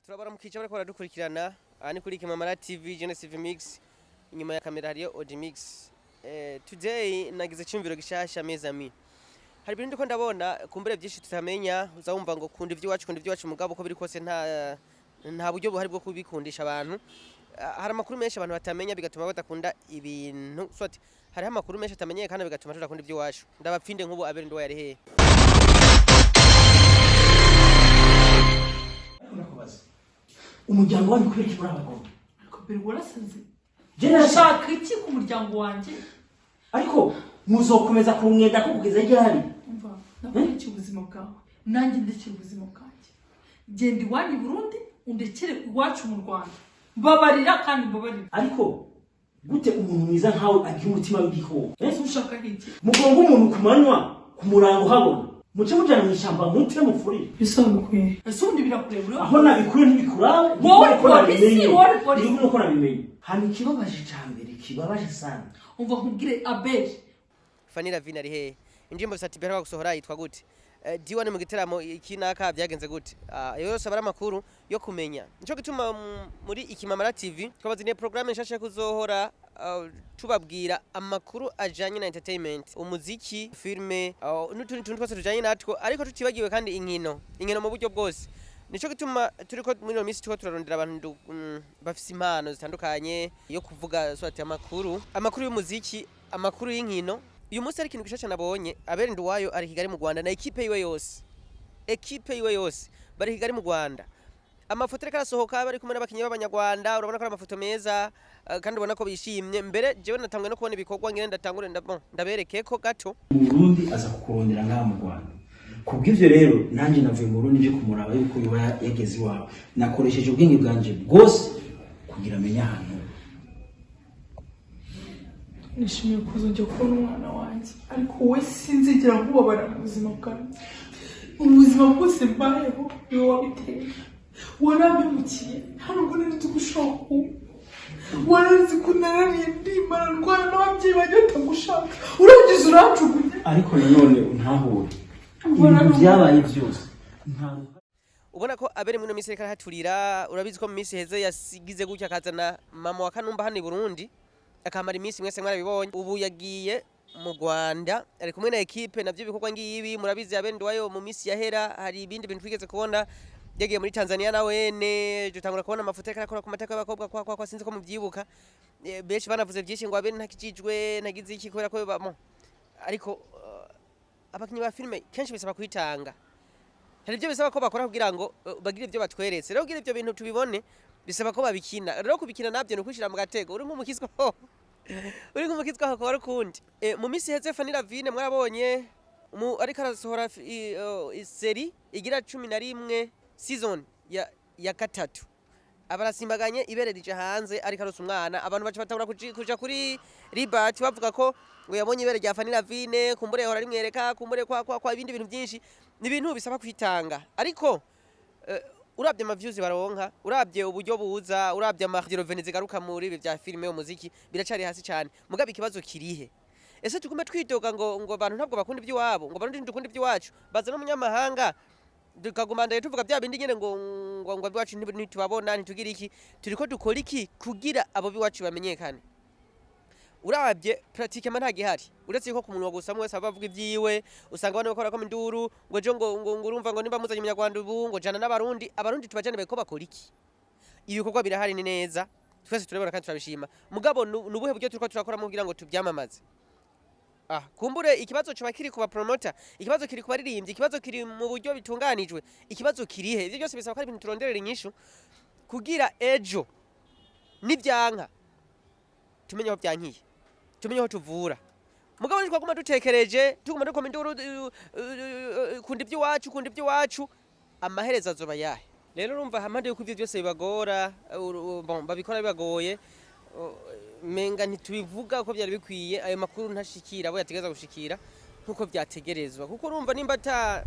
Turabara mukica bariko baradukurikirana. Aha ni kuri Kimamara TV, Genesis Mix. Inyuma ya kamera hariyo Oji Mix. Today nagize icyumviro gishasha, mes amis. Hari ibintu ndiko ndabona kumbure byinshi tutamenya. Uzawumva ngo kunda iby'iwacu, kunda iby'iwacu, mugabo uko biri kose nta buryo buhari bwo kubikundisha abantu. Hari amakuru menshi abantu batamenya, bigatuma badakunda ibintu. Soit hariho amakuru menshi atamenyekana, bigatuma tudakunda iby'iwacu. Ndabapfinde nk'ubu Abel Nduwayo ari hehe? Ndakubaza, umuryango wanyu kubera iki muri abagome? Ariko mbere warasaze. Je nashaka Ushaka iki ku muryango wanjye? Ariko muzokomeza kumwenda ko kugeza ryari? Umva, nakurikiye ubuzima bwawe, nanjye ndekera ubuzima bwanjye. Genda iwanyu i Burundi, undekere iwacu mu Rwanda. Mbabarira kandi mbabarira. Ariko gute umuntu mwiza nkawe agira umutima w'igikoko, eh? Ese ushaka iki? Mugonga umuntu ku manywa, ku murango habona, muce mujana mw'ishamba, mute mufurire. Bisobanuye ese ubundi birakureba uriho? Aho nabikuye ntibikurabe. Wowe Niko polisi, nabimenye. wowe polisi. Niko nabimenye. Hano ikibabaje ca mbere, kibabaje sana. Umva nkubwire, Abeli. Fanny Lavine ari hehe? Indirimbo Sat-B aheruka gusohora yitwa gute? D1 mu giteramo iki naka byagenze gute? Ayo yose aba ari amakuru yo kumenya. Nico gituma muri Ikimamara TV twabazaniye programme nshasha yo kuzohora tubabwira amakuru ajanye na entertainment, umuziki, filme, n'utundi tuntu twose tujanye natwo, ariko tutibagiwe kandi inkino, inkino mu buryo bwose. Nico gituma turiko muri ino minsi turiko turarondera abantu bafise impano zitandukanye yo kuvuga, soit amakuru y'umuziki, amakuru y'inkino. Uyu munsi hari ikintu gishasha nabonye. Abel Nduwayo ari Kigali mu Rwanda na équipe yiwe yose, équipe yiwe yose bari Kigali mu Rwanda. Amafoto ariko arasohoka, bari kumwe n'abakinyi b'Abanyarwanda. Urabona ko ari amafoto meza, kandi ubona ko bishimye. Mbere jewe natangwe no kubona ibikorwa ngene ndatangure bon, ndabereke ko gato. Mu Burundi aza kukurondera ngaha mu Rwanda. Kubw'ivyo rero nanjye navuye mu Burundi nje kumuraba yuko yoba yageze iwawe. Nakoresheje ubwenge bwanje bwose kugira amenye ahantu uri. Nishimiye kuzongera kubona umwana wanjye, ariko wowe sinzigera nkubabara mu buzima bwanjye. Mu buzima bwose mbayeho niwe wabiteye. Warampemukiye, nta nubwo nari nzi ko ushobora kuba. Wari ko unarariye ndimara ndwara n'ababyeyi banjye batagushaka, urangiza uranjugunya. Ariko nanone untahure, ibintu byabaye byose nta ruhare. Ubona ko Abel muri ino minsi ariko arahaturira. Urabizi ko mu minsi iheze yasigize gutya akazana mama wa Kanumba hano i Burundi, akamara iminsi, mwese mwarabibonye. Ubu yagiye mu Rwanda, ari kumwe na équipe, navyo bikorwa ngibi murabizi. Abel Nduwayo mu minsi yahera hari ibindi bintu twigeze kubona yagiye muri Tanzania, na wene dutangura kubona amafoto ariko arakora ku matako y'abakobwa kwa sinzi ko muvyibuka. Benshi banavuze byinshi ngo Abel ntakijijwe, ntagize iki, kubera ko ariko abakinyi ba filime kenshi bisaba kwitanga. Hari ibyo bisaba ko bakora kugira ngo bagire ibyo batweretse. Rero kugira ibyo bintu tubibone bisaba ko babikina. Rero kubikina nabyo ni ukwishira mu gatego, uri nk'umukizwa, uri nk'umukizwa hakaba ari ukundi. Mu minsi iheze Fanny Lavine mwarabonye ariko arasohora série igira 11, season ya gatatu, abarasimbaganye ibere rije hanze, ariko aronsa umwana. Abantu baca batangura kuja kuri Libert bavuga ko ngo yabonye ibere rya Fanny Lavine, kumbure yahora rimwereka, kumbure kwa ibindi bintu byinshi. Ni ibintu bisaba kwitanga, ariko urabye ama views baronka, urabye uburyo buza, urabye ama revenus zigaruka muri ibi bya filime, umuziki, biracari hasi cyane. Mugabe ikibazo kirihe? Ese tugume twidoga ngo abantu ntabwo bakunda iby'iwabo, ngo abarundi ntidukunda iby'iwacu, baza n'umunyamahanga, tukaguma ndaye tuvuga bya bindi nyene ngo abiwacu ntitubabona, ntitugira iki? Turiko dukora iki kugira abo biwacu bamenyekane? Urabye pratiquement nta gihari, uretse yuko ku munwa gusa umwe wese aba avuga ibyiwe. Usanga abantu bakora ko induru ngo ejo ngo urumva ngo nimba muzanye umunyarwanda ubu ngo jana n'Abarundi. Abarundi tubajane bariko bakora iki? Ibikorwa birahari, ni neza, twese turabibona kandi turabishima. Mugabo nubuhe buryo turiko turakoramo kugira ngo tubyamamaze? Kumbure ikibazo coba kiri ku ba promoter, ikibazo kiri ku baririmbyi, ikibazo kiri mu buryo bitunganijwe, ikibazo kirihe? Ivyo byose bisaba ko ari ibintu turonderera inyishu kugira ejo nibyanka tumenye aho byankiye, tumenye aho tuvura. Mugabo nitwaguma dutekereje, tuguma dukoma induru, kunda iby'iwacu, kunda iby'iwacu, amaherezo azoba yahe? Rero urumva, hampande yuko ivyo byose bibagora, bon, babikora bibagoye, menga ntitubivuga uko byari bikwiye. Ayo makuru ntashikira abo yategerezwa gushikira nkuko byategerezwa, kuko urumva nimba ata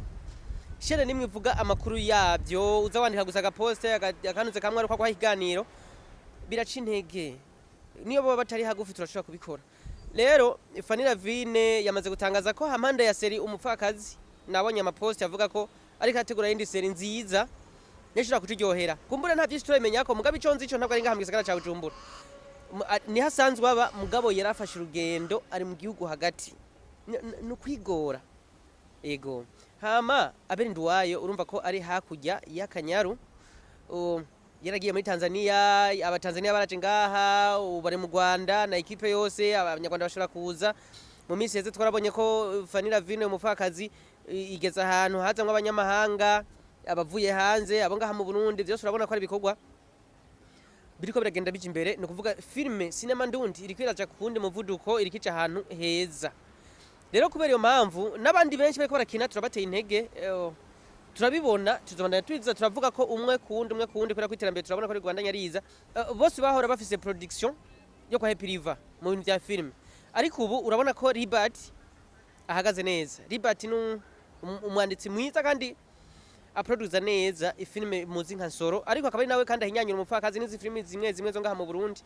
chaîne nimwe ivuga amakuru yabyo, uza wandika gusa agaposte akanuze kamwe ariko kwaha ikiganiro, biraca intege. Niyo baba batari hagufi turashobora kubikora. Rero Fanny Lavine yamaze gutangaza ko hampande ya série Umupfakazi, nabonye amaposte avuga ko ariko ategura iyindi série nziza. Niyo ishobora kuturyohera. Kumbura nta byinshi turabimenya ko, mugabo ico nzi ico ntabwo ari ngaha mu gisagara ca Bujumbura. Niho asanzwe aba, mugabo yarafashe urugendo ari mu gihugu hagati. Ni ukwigora. Ego. Hama Abel Nduwayo urumva ko ari hakurya y'Akanyaru. Yaragiye muri Tanzania, abatanzania baraje ngaha, ubu bari mu Rwanda na ekipe yose, abanyarwanda bashobora kuza. Mu minsi iheze twarabonye ko Fanny Lavine umupfakazi igeze ahantu hazamwo abanyamahanga, abavuye hanze, abo ngaha mu Burundi, byose urabona ko ari ibikorwa biriko biragenda bija imbere. Ni ukuvuga filime sinema ndundi iriko iraja ku wundi muvuduko, iriko ica ahantu heza. Rero kubera iyo mpamvu n'abandi benshi bariko barakina turabateye intege, turabibona, tuzobandanya tuza turavuga ko umwe kuwundi, umwe kuwundi, kubera ko iterambere turabona ko ribandanya riza. Bose bahora bafise production yo kwa Happy River mu bintu vya filime, ariko ubu urabona ko Libert ahagaze neza. Libert ni umwanditsi mwiza kandi aproduza neza ifilime muzi nka Nsoro, ariko akaba ari nawe kandi ahinyanyura umupfakazi n'izi filime zimwe zimwe zo ngaha mu Burundi.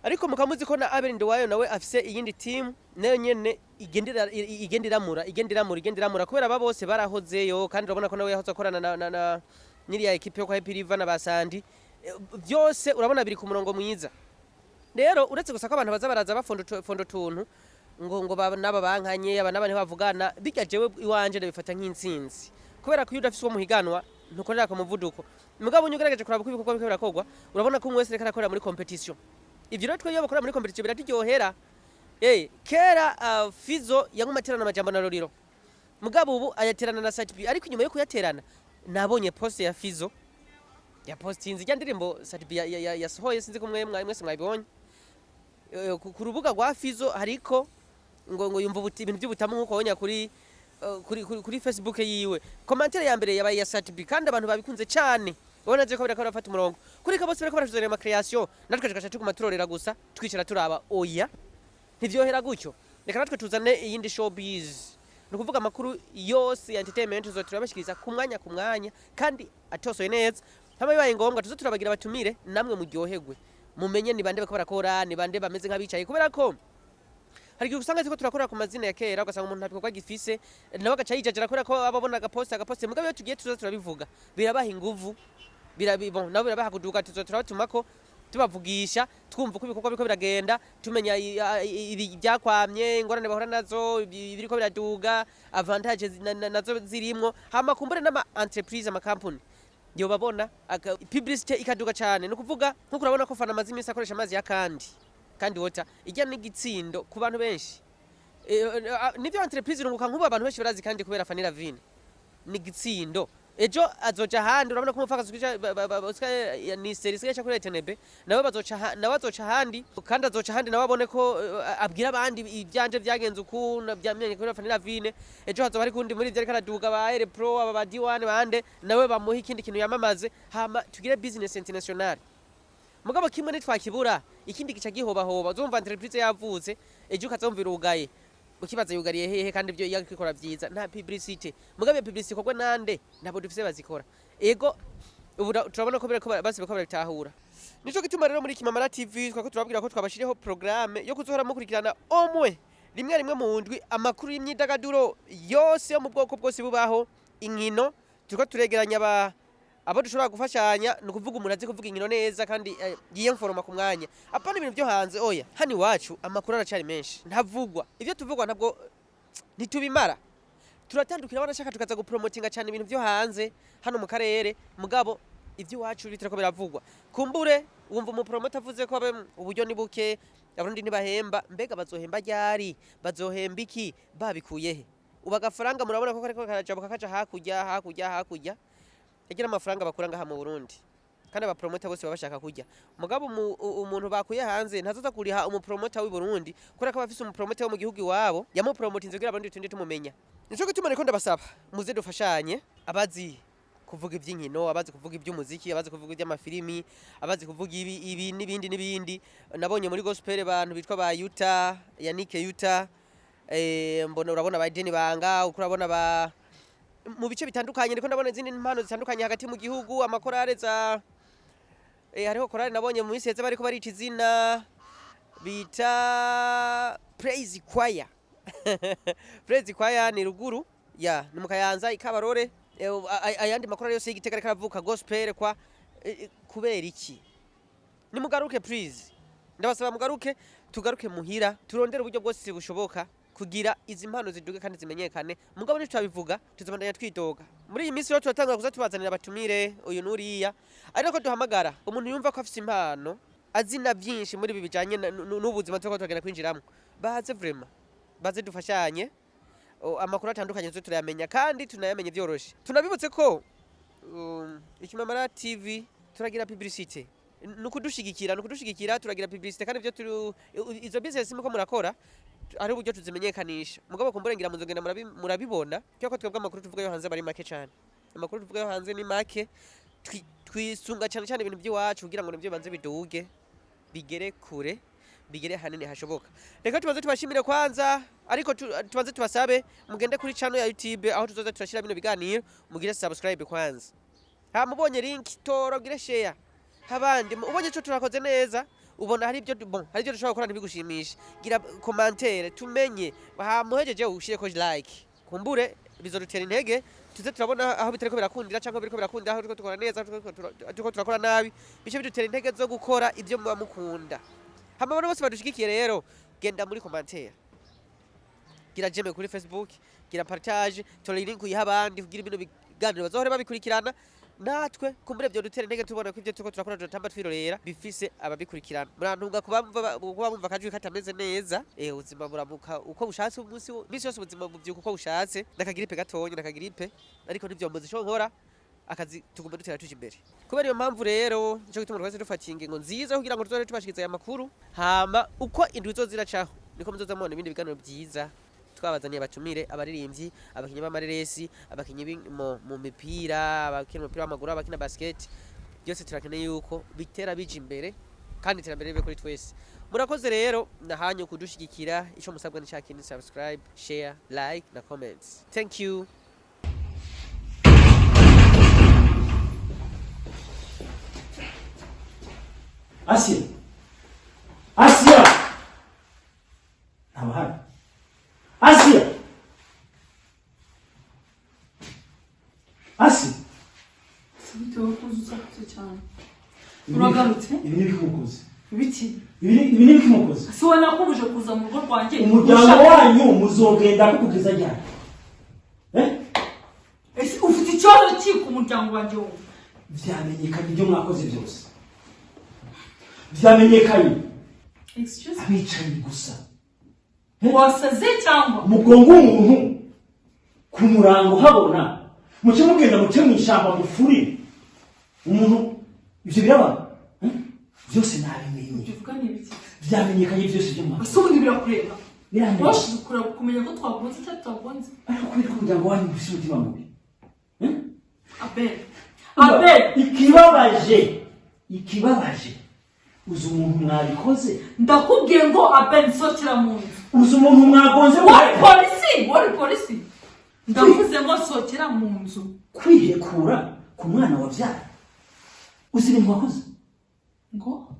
Ariko mukamuzi ko na Abel Nduwayo nawe afise iyindi team nayo nyene igenda iramura, igenda iramura, igenda iramura, kubera aba bose barahozeyo, kandi urabona ko nawe yahoze akorana na n'iriya ekipe yo kwa Happy River na Basandi. Byose urabona biri ku murongo mwiza. Rero uretse gusa ko abantu baza baraza bafonda fondo tuntu ngo n'aba bankanye, aba n'aba ntibavugana, bijya jewe iwanje ndabifata nk'intsinzi, kubera ko iyo udafise uwo muhiganwa ntukorera ku muvuduko. Mugabo unye ugerageje kuraba uko ibikorwa biriko birakorwa, urabona ko umwe wese ariko arakorera muri competition. Ivyo rero twe iyo bakorera muri competition biraturyohera. Kera Fizo yaguma aterana amajambo na Roriro, mugabo ubu ayaterana na Sat B. Ariko inyuma yo kuyaterana nabonye post ya Fizo ya postinze ijya ndirimbo Sat B yasohoye, sinzi ko mwe mwese mwabibonye. Ku rubuga rwa Fizo hariko ngo yumva ibintu by'ubutamu nkuko wonya kuri Facebook yiwe. Commentaire ya mbere yabaye ya Sat B, kandi abantu babikunze cyane. Ubona je ko birako barafata umurongo kuri ko bose bariko baratuzanira ama creation, natwe tugaca tuguma turorera gusa, twicara turaba. Oya, ntivyohera gutyo. Reka natwe tuzane iyindi showbiz, ni ukuvuga amakuru yose ya entertainment tuzo turabashikiriza ku mwanya ku mwanya kandi atosoye neza. Hama bibaye ngombwa tuzo turabagira batumire namwe muryoherwe, mumenye ni bande bariko barakora, ni bande bameze nk'abicaye, kubera ko hari igihe usanga turiko turakorera ku mazina ya kera, ugasanga umuntu nta bikorwa gifise, nawe agaca yijajara kubera ko aba abona agaposte agaposte. Mugabo iyo tugiye tuza turabivuga birabaha inguvu, bon, nabo birabaha kuduga. Tuzo turabatumako, tubavugisha, twumva uko ibikorwa biriko biragenda, tumenya ibi byakwamye, ingorane bahura nazo, ibiriko biraduga, avantage nazo zirimwo. Hama kumbure n'ama entreprise, amakampuni yobabona, publicité ikaduga cane. Ni ukuvuga nkuko urabona ko Fana amaze iminsi akoresha amazi ya kandi water ijya n'igitsindo ku bantu benshi. Nivyo entreprise irunguka. Nk'ubu abantu benshi barazi kandi kubera Fanny Lavine ni gitsindo. Ejo azoca ahandi, urabona ko umupfakazi ni seri isigaye ica kuri RTNB, nawe bazoca nawe azoca ahandi, kandi azoca ahandi nawe abone ko abwira abandi ivyanje vyagenze uku vyamenye kubera Fanny Lavine. Ejo hazoba hari kundi muri ivyo ariko araduga, ba Air Pro, aba ba D1 bande, nawe bamuha ikindi kintu yamamaze, hama tugire business international. Mugabo kimwe ntitwakibura, ikindi gica gihobahoba. Uzumva entreprise yavutse, ejo ukazumva irugaye, ukibaza yugariye hehe kandi ibyo iyo ikora vyiza? Nta publicité. Mugabo iyo publicité ikorwa nande? Ntabwo dufise bazikora. Ego, ubu turabona ko biriko basi bariko barabitahura. Nico gituma rero muri Kimamara TV twako turababwira ko twabashiriyeho programme yo kuzohora mukurikirana omwe rimwe rimwe mu ndwi amakuru y'imyidagaduro yose yo mu bwoko bwose bubaho. Inkino turiko turegeranya abo dushobora gufashanya, ni ukuvuga umuntu azi kuvuga inkino neza kandi yiyemforoma ku mwanya, apana ibintu byo hanze. Oya, hano iwacu amakuru aracari menshi ntavugwa. Ivyo tuvugwa ntabwo ntitubimara, turatandukira, banashaka tukaza gupromotinga cyane ibintu byo hanze hano mu karere, mugabo iby'iwacu bitariko biravugwa. Kumbure wumva umupromota avuze ko uburyo ni buke, Abarundi ntibahemba. Mbega bazohemba ryari? Bazohemba iki? Babikuye he? Ubu agafaranga murabona ko kariko karajabuka kaja hakurya, hakurya, hakurya. Yagira amafaranga bakura ngaha mu Burundi, kandi abapromota bose baba bashaka kurya. Mugabo umuntu bakuye hanze ntazoza kuriha umupromota w'i Burundi, kubera ko aba afise umupromota wo mu gihugu iwabo yamupromotinze kugira abarundi tundi tumumenya. Nico gituma reko ndabasaba muze dufashanye, abazi kuvuga iby'inkino, abazi kuvuga iby'umuziki, abazi kuvuga iby'amafilimi, abazi kuvuga ibi ibi n'ibindi n'ibindi. Nabonye muri gospel abantu bitwa ba Yuta, Yannick Yuta, mbona urabona ba Eden Banga, uko urabona ba mu bice bitandukanye. Ndiko ndabona izindi mpano zitandukanye hagati mu gihugu, amakorale za hariho korale nabonye mu minsi iheze bariko barica izina bita Praise Choir. Praise Choir ni ruguru ya ni mu Kayanza ikabarore. Ayandi makuru yose y'Igitega ariko aravuka gospel kwa kubera iki? Nimugaruke please, ndabasaba mugaruke, tugaruke muhira, turondere uburyo bwose bushoboka kugira izi mpano ziduge kandi zimenyekane. Mugabo ntitwabivuga, tuzobandanya twidoga. Muri iyi minsi rero turatangura kuza tubazanira abatumire, uyu n'uriya, ariko duhamagara umuntu yumva ko afise impano, azina byinshi muri ibi bijanye n'ubuzima turiko turagenda kwinjiramwo, baze vraiment, baze dufashanye. Amakuru atandukanye tuze turayamenya kandi tunayamenye vyoroshe. Tunabibutse ko Ikimamara TV turagira publicité, nukudushigikira, turagira publicité kandi ibyo turi izo business muko murakora hari uburyo tuzimenyekanisha. Mugabo kumbure ngira muzogenda murabibona cyako twebwe amakuru tuvuga yo hanze bari make cyane, amakuru tuvuga yo hanze ni make. Twisunga cyane cyane ibintu by'iwacu kugira ngo nibyo bibanze biduge, bigere kure, bigere hanini hashoboka. Reka tubanze tubashimire kwanza, ariko tubanze tubasabe mugende kuri channel ya YouTube aho tuzoza turashira bino biganiro, mugire subscribe kwanza. Ha mubonye link, tora ugire share habandi. Ubonye ico turakoze neza, ubona hari ibyo bon, hari ibyo dushobora gukora ntibigushimishe, gira commentaire tumenye. Ha muhejeje ushireko like, kumbure bizodutera intege, tuze turabona aho bitariko birakundira cyangwa biriko birakundira, aho turiko dukora neza, aho turiko turakora nabi, bice bidutera intege zo gukora ibyo muba mukunda. Hama abantu bose badushigikiye rero, genda muri commentaire, gira j'aime kuri Facebook, gira partage, tora link uyiha abandi kugira ibintu biganiro bazohore babikurikirana. Natwe kumbure byo dutera intege tubona ko ibyo turiko turakora turatamba twirorera bifise ababikurikirana. Murantunga kuba bumva akajwi katameze neza. Ubuzima buramuka uko bushatse, umunsi misi yose ubuzima buvyuka uko bushatse. Nakagiripe gatonya, nakagiripe, ariko ntivyomboza ico nkora, akazi tuguma dutera tuja imbere. Kubera iyo mpamvu rero, nico gituma twese dufatiye ingingo nziza kugira ngo tuzohore tubashikiriza aya makuru. Hama uko indwi zo ziracaho niko muzoza mubona ibindi biganiro vyiza twabazaniye, abatumire, abaririmbyi, abakinyi b'amareresi, abakinyi mu mipira, abakina umupira w'amaguru, abakina basket. Byose turakeneye yuko bitera bija imbere kandi iterambere ribe kuri twese. Murakoze rero nahanyu kudushigikira. Ico musabwa ni ca kindi: subscribe, share, like na comments. Thank you. Asiya, Asiya, ntabahari. Asiya, Asiya. Bitewe ko uza usakuze cyane, uragarutse? Ibi ni ibiki? Ibiki? Ibi ni ibiki? Si wowe nakubuje kuza mu rugo rwanjye? Umuryango wanyu muzogenda ko kugeza ryari, eh? Ese ufite ikibazo ki ku muryango wanjye wowe? Vyamenyekanye, ibyo mwakoze byose vyamenyekanye. Excuse me? Abicanyi gusa. Wasaze cyangwa? Mugongo w'umuntu ku murango habona, muce mugenda muce mw'ishamba mufurire umuntu, ivyo biraba, eh? Byose nabimenye. Ibyo uvuga ni ibiki? Vyamenyekanye byose ibyo mwakoze. Ese ubundi birakureba? Biramenye. Washize kureba kumenya ko twagonze cyangwa tutagonze? Ariko kubera ko umuryango wanyu ufise umutima mubi, eh? Abel, Abel! Ikibabaje, uzi umuntu mwabikoze? Ndakubwiye ngo Abel, nsohokera mu nzu. Uzi umuntu mwagonze? Wari polisi, wari polisi. Ndavuze ngo sohokera mu nzu. Kwihekura ku mwana wabyara, uzi ibintu wakoze? Ngo?